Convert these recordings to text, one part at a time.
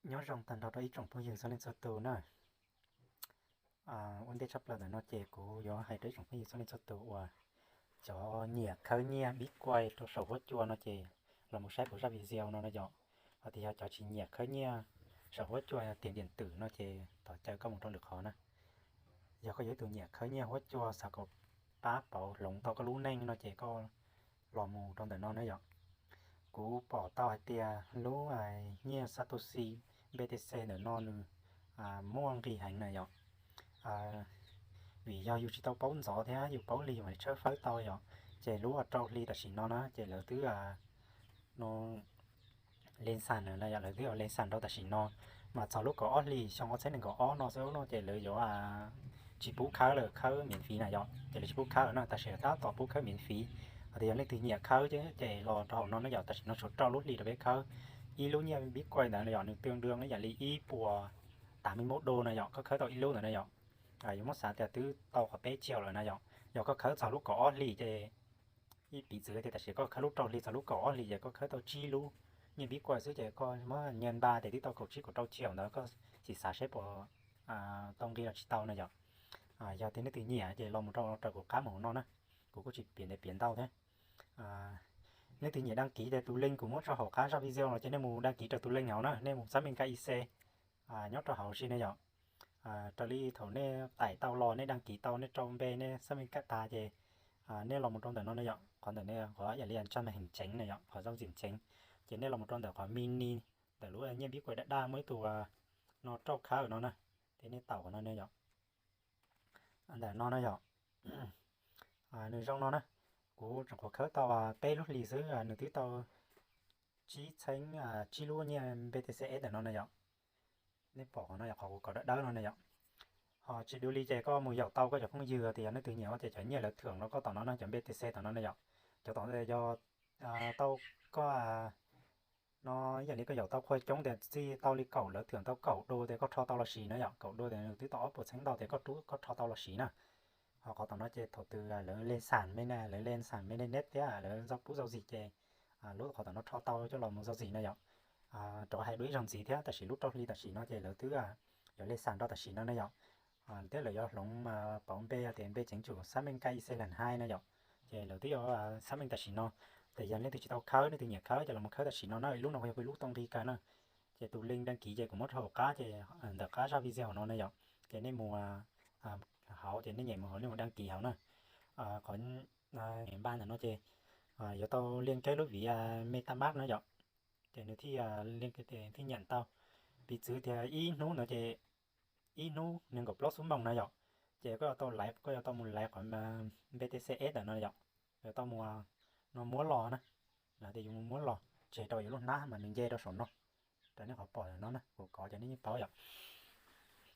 Nyob zoo tag nrho rau ib tsoom phooj ywg txhua leej txhua tus na. Ua ntej tshaj plaws ntawm no ces kuv yuav hais rau ib tsoom phooj ywg txhua leej txhua tus uas cov nyiam khawb nyiaj Bitcoin rau saum huab cua no ces los mus saib kuv zaj video no no yom. Ho tias yog cov tsis nyiam khawb nyiaj saum huab cua tias điện tử no ces thov caw koj mus rau lwm qhov na. Yog koj yog ib tug nyiam khawb nyiaj huab cua xav kom pab pauv hloov tau koj lub neej no ces koj los mus rau ntawm no na yom. Kuv pom tau hais tias lub nyiaj Satoshi B T C ntawm no nws muaj nqis heev na yom. Vim yog yus tsis tau paub ntxov thiab yus paub lig mas tshawb fawb tau yom. Ces lub rau hli tam sim no na ces lawv twb no len xas na yom, lawv twb ua len xas rau tam sim no, mas txog lub kaum ob hlis xyoo ob txhiab nees nkaum ob no xwb no ces lawv yuav tsis pub khawb lawm, khawb miễn phí na yom, ces lawv tsis pub khawb lawm no, tam sim tab tom pub khawb miễn phí. Hos tias yog leej twg nyiam khawb ces los rau hauv no na yom, tam sim no tshuav rau lub hlis rau peb khawb. Ib lub nyiaj Bitcoin ntawd yom, nws tương đương ib yam li ib puas tám mươi mốt đô na yom, koj khawb tau ib lub ntawd na yom. Yus muab xav tias twb tau qhov peb triệu lawm na yom. Yog koj khawb txog lub kaum ob hlis ces ib piv txwv tias tam sim koj khawb lub rau hli txog lub kaum ob hlis ces koj khawb tau tsib lub nyiaj Bitcoin xwb ces koj muab nyiaj npa ces twb tau kaum tsib kaum rau triệu ntawd, koj sim xav seb puas tau nqi los tsis tau na yom. Yog tias nej twg nyiam ces los mus rau raws kuv qab mus hauv no na, kuv kuj tsis piav ntev piav ntau thiab. Nej twg nyiam đăng ký ces tus link kuv muab rau hauv qab zaj video no ces nej mus đăng ký raws tus link hauv na, nej mus xác minh K Y C nyob rau hauv si na yom. Raws li thaum nej tải tau los nej đăng ký tau nej rau npe nej xác minh kab tas ces nej los mus rau ntawm no na yom, qhov ntawm no qhov yam li trang mạng hành chính na yom, qhov giao dịch chính. Ces nej los mus rau ntawm qhov mini, ntawm lub nyiaj Bitcoin daj daj muaj ib tug no rau khawb no na, ces nej taus qhov no na yom. Ntawm no na yom, nws zoo no na, kuv tseem qhuav khawb tau peb lub hlis xwb nws twb tau tsib txheeb tsib lub nyiaj B T C S ntawm no na yom. Nej pom qhov no yom, qhov kuv kov dawb dawb no na yom. Ho tsis dua li ces koj mus yaum tau koj cov phooj ywg tias yog nej twg nyiam ces cov nyiaj lawv thưởng rau koj tom no na, cov B T C tom no na yom. Cov tom ntej yog tau koj no, yam li koj yaum tau qhua coob tias txij tau li kaum, lawv thưởng tau kaum đô tias koj rho tau los sis na yom, kaum đô tias nws twb tau ob puas txheeb ntau tias koj rub koj rho tau los sis na. Ho qhov tom no ces thaum twg lawv len xas me na, lawv len xas mainnet thiab lawv pub giao dịch ces lub qhov tom no rho tau coj los mus giao dịch na yom. Rov hais dua ib zaug ntxiv thiab, tam sim lub rau hli tam sim no ces lawv twb yuav len xas rau tam sim no na yom. Thiab lawv yuav hloov pauv npe tias npe chính chủ xác minh K Y C lần hai na yom. Ces lawv twb yuav xác minh tam sim no, ces yog leej twg tsis tau khawb, leej twg nyiam khawb ces los mus khawb tam sim no na, lub no yog kuv lub tau nqi kawg na. Ces tus link đăng ký ces kuv muab rau hauv qab ces ntawm qab zaj video no na yom. Ces nej mus hauv ces nej nyem mus hauv nej mus đăng ký hauv na. Qhov npa ntawm no ces yuav tau liên kết lub vis MetaMask na yom. Ces nws thiaj thiaj nyiam tau. Piv txwv tias ib hnub no ces ib hnub nees nkaum plaub xuab moos na yom, ces koj yuav tau laiv, koj yuav tau mus laiv qhov B T C S ntawm no yom, yuav tau mus no muab los na, lawv tias yus mus muab los tseg rau yus lub hnab mas nws nce rau saum no, rau nej qhov pom no na, kuv kov ces nej yeej paub yom.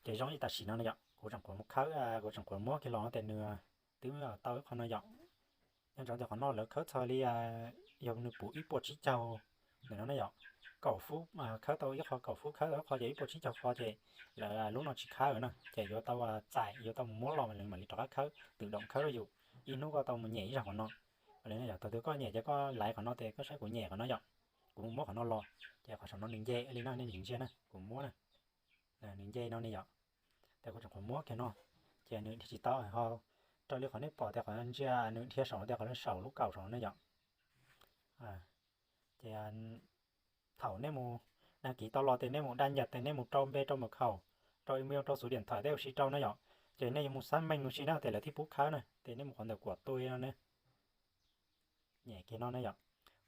Ces zoo li tam sim no na yom, kuv tseem qhuav mus khawb, kuv tseem qhuav muab kiag los no ces nws twb tau ib qho no yom. Nyob ntsoov tias qhov no lawv khawb txog li, yog nws puv ib puas tsib caug ntawm no na yom, kaum fub khawb tau ib qho, kaum fub khawb tau ib qho ces ib puas tsib caug qho ces lawv lub no tsis khawb na, ces yuav tau txais, yuav tau mus muab los lawv mam li rov qab khawb, tự động khawb rau yus. Ib hnub koj tau mus nyem ib zaug qhov no. Ua li no yom, thaum twg koj nyem ces koj laiv qhov no ces koj saib kuv nyem qhov no yom, kuv mus muab qhov no los ces qhov saum no nws nce li no nej ntsia na, kuv muab na, nws nce no ne yom. Ces kuv tseem qhuav muab kiag no, ces nws dhia tsis tau ho, raws li qhov nej pom tias qhov ntsia nws dhia saum no tias qhov saum lub kaum saum no ne yom. Ces thaum nej mus đăng ký tau los ces nej mus đăng nhập ces nej mus rau npe, rau mật khẩu, rau email, rau số điện thoại tej ua si rau na yom. Ces nej yuav mus xác minh ua si na ces lawv thiaj pub khawb na, ces nej mus qhov ntawm của tôi no ne. Nyem kiag no na yom,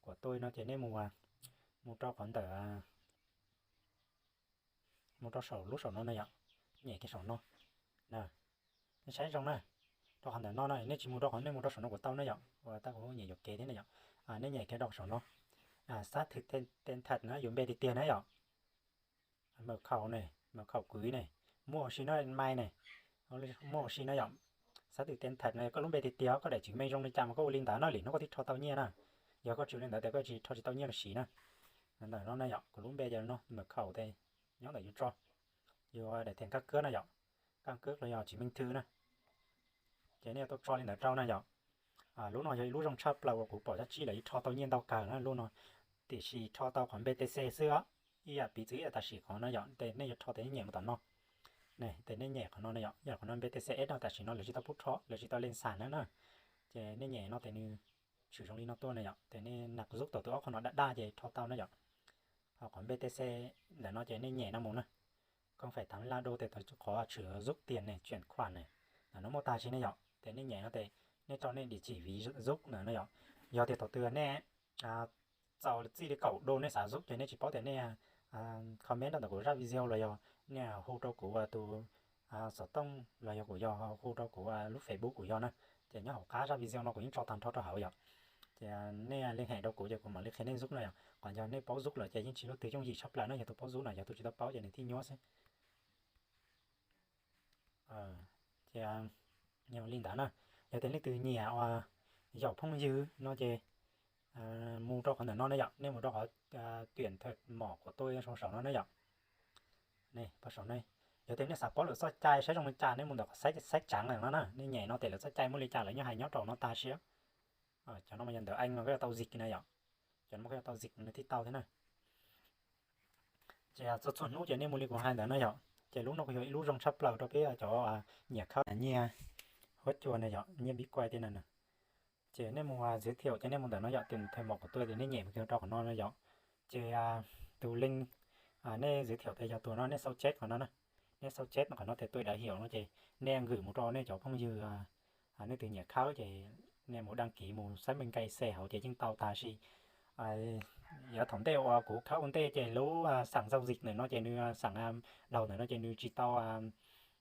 của tôi no ces nej mus, mus rau qhov ntawm, mus rau saum lub saum no na yom, nyem kiag saum no. Nej saib zoo na, rau qhov ntawm no na, nej tsis mus rau qhov, nej mus rau saum no kuv tau na yom, uas tau kuv nyem yuam kev thiab na yom. Nej nyem kiag rau saum no, xác thực tên thật na, yus npe tiag tiag na yom. Mật khẩu ne, mật khẩu gửi ne, muaj ua si na, mai ne, muaj ua si na yom. Xác thực tên thật na, koj lub npe tiag tiag, koj daim chứng minh zoo li cas mas koj ua li ntawd na, lwm hnub koj thiaj rho tau nyiaj na. Yog koj tsis ua li ntawd ces koj tsis rho tsis tau nyiaj los siv na. Ntawm no na yom, kuv lub npe ces no, mật khẩu ces nyob ntawm yus tso, yus daim thẻ căn cước na yom, căn cước los yog chứng minh thư na. Ces nej yuav tau tso li ntawd rau na yom. Lub no yog ib lub zoo tshaj plaws uas kuv pom dab tsi lawv rho tau nyiaj ntau kawg na lub no, tiam sis rho tau qhov B T C xwb os. ib yam piv txwv ib yam tam sim qhov no yom, ces nej yuav rho tes nej nyem mus tom no. Tes nej nyem qhov no no yom, yog qhov no B T C S no tam sim no lawv tsis tau pub rho, lawv tsis tau leej xam na na. Ces nej nyem no tes nws tshwm zoo li no tuaj na yom, tes nej nab zub tau tus ob qho no daj daj ces rho tau na yom. Ho qhov B T C ntawm no ces nej nyem no mus na. Không phải thắng là đô tes qhov tshwm zub tiền này, chuyển khoản này, ntawm no muaj tag si ne yom. Ces nej nyem no tes nej tso nej địa chỉ ví dụ ntawm no yom. Yog tias thaum twg nej txaus txij li kaum đô nej xav zub ces nej tsis paub tias nej comment rau ntawm kuv zaj video los yog nej hu rau kuv tus xov tooj los yog kuv yog hu rau kuv lub Facebook kuv yog na. Ces nyob hauv qab zaj video no kuv yeej tso tag nrho rau hauv yom. Ces nej liên hệ rau kuv ces kuv mam li qhia nej zub no yom. Qhov yog nej paub zub lawm ces yeej tsis lub twg yooj yim tshaj plaws no, yog tus paub zub no, yog tus tsis tau paub ces nws thiaj nyuaj xwb. Ces yog li ntawd na, yog tias leej twg nyiam ua yaum phooj ywg no ces mus rau qhov ntawm no ne yom, nej mus rau qhov tuyển thêm mỏ của tôi saum no ne yom. Yog tias nej xav paub lawv txoj cai saib zoo li cas nej mus ntawm qhov xaib tseev ntawm no na, nej nyem no tes lawv txoj cai muaj li cas lawv nyob hais nyob rau no tag siab. Cov no mas yog ntawm Anh mas koj yuav tau dịch na yom, cov no koj yuav tau dịch nws thiaj tau thiab na. Ces txhua txhua hnub ces nej mus li kuv hais ntawd na yom, ces lub no kuj yog ib lub zoo tshaj plaws rau peb cov nyiam khawb nyiaj huab cua na yom, nyiaj Bitcoin tej na. Ces nej mus giới thiệu ces nej mus ntawm no yom, tuyển thêm mỏ của tôi ces nej nyem mus kiag rau qhov no na yom. Ces tus link nej giới thiệu tes yog tus no nej sau chép qhov no na, nej sau chép qhov no tes tôi đã hiểu no ces nej ngwm mus rau nej cov phooj ywg nej tus nyiam khawb ces nej mus đăng ký mus xác minh cài xe hauv ces yeej tau tag si. Yav thaum ntej uas kuv khawb ua ntej ces lub sàn giao dịch ntawm no ces nws sàn đầu ntawm no ces nws tsis tau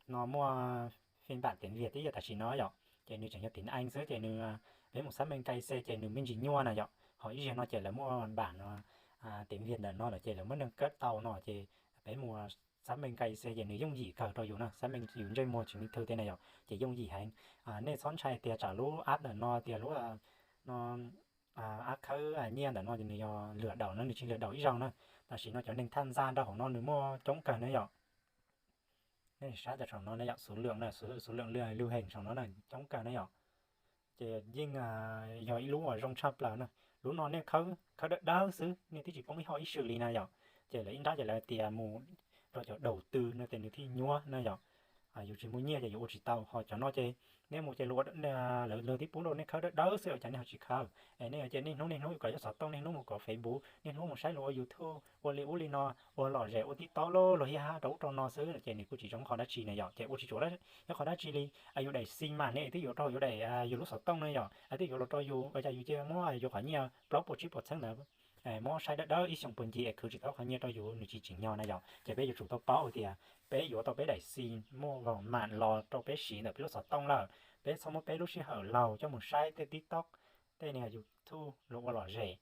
no muaj phiên bản tiếng Việt ib yam tam sim no yom, ces nws tseem yog tiếng Anh xwb ces nws peb mus xác minh cài xe ces nws me ntsis nyuaj na yom. Ho ib zaug no ces lawv muaj bản tiếng Việt ntawm no lawm ces lawv muab nâng cấp tau no ces peb mus xác minh cài xe ces nws yooj yim kawg rau yus na, xác minh yus ntsej muag chứng minh thư tej na yom, ces yooj yim heev. Nej txhob ntshai tias tsam lub app ntawm no tias lub no app khawb nyiaj ntawm no ces nws yog lừa đảo no, nws tsis lừa đảo ib zaug na. Tam sim no cov neeg tham gia nrog hauv no nws muaj coob kawg na yom. Nej saib tam saum no na yom, số lượng na, số lượng lưu hành saum no na coob kawg na yom. Ces yeej yog ib lub uas zoo tshaj plaws na. Lub no nej khawb khawb dawb dawb xwb, nej twb tsis poob ib hoj ib swm li na yom. Ces lawv ib nrab ces lawv tias mus rau cov đầu tư no ces nws thiaj nyuaj na yom. Yus tsis muaj nyiaj ces yus ua tsis tau. Ho cov no ces nej mus ces luag twb pub rau nej khawb dawb dawb xwb cas nej ho tsis khawb. Es nej ces niaj hnub niaj hnub mus kov xov tooj, niaj hnub mus kov Facebook, niaj hnub mus saib luag ua YouTube ua li ub li no, ua lom zem ua TikTok los luag hia ha rau ub rau no xwb ces nws kuj tsis zoo qhov dab tsi na yom. Ces ua tsis tshua ib qhov dab tsi li. Yus daim xis mas nej twb yuav rau yus daim yus lub xov tooj na yom, twb yuav los rau yus ua cas yus cia muab yus qhov nyiaj plaub puas tsib puas txheeb ntawd muab saib dawb dawb ib xyoos puag ncig es khwv tsis tau qhov nyiaj rau yus, nws tsis tsim nyog na yom. Ces peb yuav tsum tau paub tias peb yuav tau peb daim xis muaj vau mam los rau peb siv ntawm peb lub xov tooj lawm, peb txhob muab peb lub sij hawm laug coj mus saib tej TikTok, tej niag YouTube luag ua lom zem,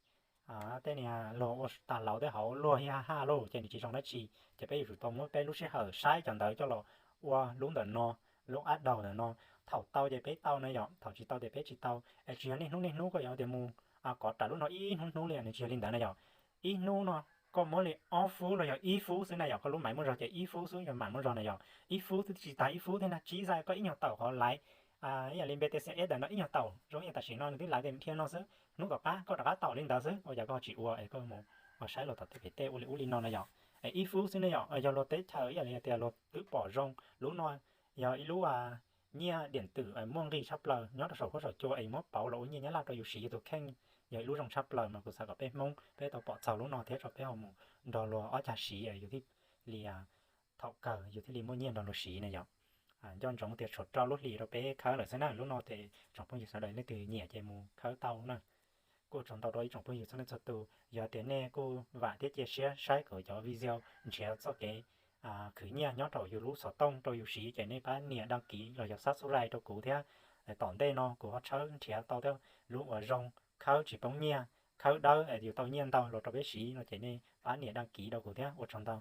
tej niag luag ua tas laus tej hauv luag hia ha lauj ces nws tsis zoo dab tsi. Ces peb yuav tsum tau muab peb lub sij hawm saib cov ntawd coj los ua lub ntawm no, lub app đầu ntawm no. Thaum tau ces peb tau na yom, thaum tsis tau ces peb tsis tau. Es tsis yog niaj hnub niaj hnub koj yuav tias mus kov ram lub no ib hnub hnub li, nws tsis yog li ntawd na yom. Ib hnub no koj muab li ob fub los yog ib fub xwb na yom, koj lub maiv muaj zog ces ib fub xwb yog maiv muaj zog na yom. Ib fub twb tsis tag ib fub thiab na, tsib zaj koj ib nyuag taum qhov laiv ib yam li B T C S ntawm no ib nyuag taum zoo ib yam tam sim no nws twb laiv tes thiab no xwb, hnub tom qab koj rov qab taum li ntawd xwb, ua cas koj tsis ua es koj mus saib luag tom tej pem tej ua li ub li no na yom. Es ib fub xwb ne yom, yog luag teb chaws ib yam li tias luag twb pom zoo lub no yog ib lub nyiaj điện tử muaj nqis tshaj plaws nyob rau saum huab saum cua es muab pauv los ua nyiaj Nyab Laj rau yus siv yus tus kheej, yog ib lub zoo tshaj plaws mas kuv xav kom peb Hmoob peb tau pom txog lub no thiab rau peb ho mus nrog luag ob cag siv yus thiaj li thaum kawg yus thiaj li muaj nyiaj nrog luag siv na yom. Nco ntsoov tias tshuav rau lub hlis rau peb khawb lawm xwb na, lub no ces tsoom phooj ywg sawv daws leej twg nyiam ces mus khawb tau na. Kuj ua tsaug ntau rau ib tsoom phooj ywg txhua leej txhua tus, yog tias nej kuj vam thiab cia siab saib kuv cov video nrhiav txoj kev khwv nyiaj nyob rau yus lub xov tooj rau yus siv ces nej pab nias đăng ký los yog subscribe rau kuv thiab. Tom ntej no kuv ho tshawb nrhiav tau thiab lub uas zoo, khawb tsis poob nyiaj, khawb dawb es yus tau nyiaj ntau los rau peb siv no ces nej pab nias đăng ký rau kuv thiab, ua tsaug ntau.